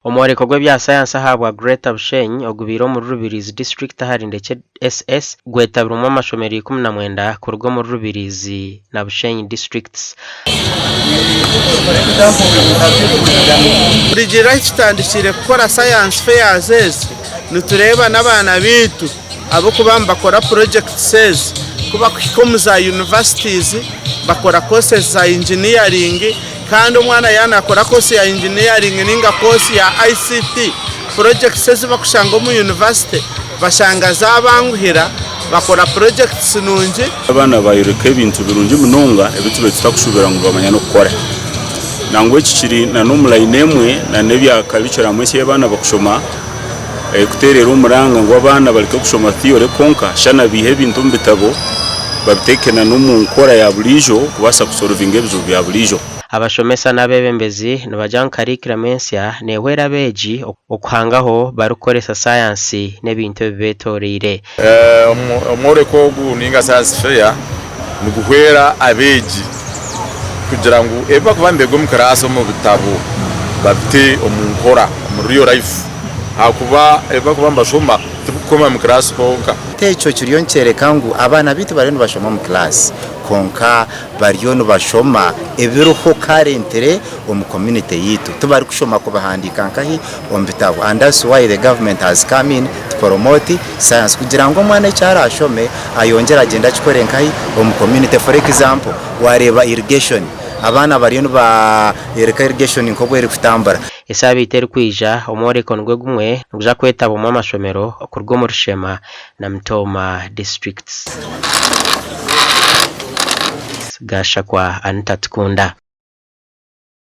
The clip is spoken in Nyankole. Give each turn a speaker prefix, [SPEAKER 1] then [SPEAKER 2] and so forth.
[SPEAKER 1] Omworeko gw'ebya sayansi ahabwa Greater Bushenyi ogubaire omuri Rubirizi disiturikiti ahari Ndekye SS gwetabirwemu amashomero 19 kuruga omuri Rubirizi na Bushenyi disiturikiti.
[SPEAKER 2] Kurugiirira ahu tutandikiire kukora science fairs ezi, nitureeba n'abaana baitu ahabw'okuba nibakora projects ezi ku bakuhika omu za universities bakora courses za engineering Kandi omwana yaaba naakora koosi ya engineering nainga koosi ya ICT, projects ezi bakushanga omu yunivasite bashanga zaabanguhira, bakora projects nungi.
[SPEAKER 3] Abaana baayoreka ebintu birungi munonga ebi tubaire tutakushuubira ngu nibamanya n'okukora. Nangwa eki kiri na n'omu layini emwe na n'ebya curriculum ensya ei abaana bakushoma, kuteerera omuranga ngu abaana bareke kushoma theory kwonka, shana baihe ebintu omu bitabo babiteeke na n'omu nkora ya buriijo kubaasa kusolovinga ebizibu bya buriijo.
[SPEAKER 1] Abashomesa n'abeebembezi nibagira ngu kariikiramu ensya neehwera abeegi okuhangaho barikukoresa sayansi n'ebintu ebibetoreire.
[SPEAKER 4] Omworeko ogu ninga Science Fair niguhwera abeegi kugira ngu ebi barikuba nibeega omu kiraasi omu bitabo babite omu nkora omu real life ahakuba ebi barikuba nibashoma tibikukoma mu kiraasi honka.
[SPEAKER 5] Ekyo kiriyo nikyoreka ngu abaana baitu bariyo nibashoma omu kilaasi kwonka bariyo nibashoma ebiriho currently omu community yaitu. Tibarikushoma kubihandiika nkahi omu bitabo and that's why the government has come in to promote science kugira ngu omwana eki araashome ayongyere agyende akikore nkahi omu community. For example wareeba irrigation abaana bariyo nibayoreka irrigation nk'obu erikutambura.
[SPEAKER 1] Esaabiiti erikwija, omworeko nigwo gumwe niguza kwetabwamu amashomero okuruga omuri Sheema na Mitooma disiturikiti. Gashakwa Anita Tukunda.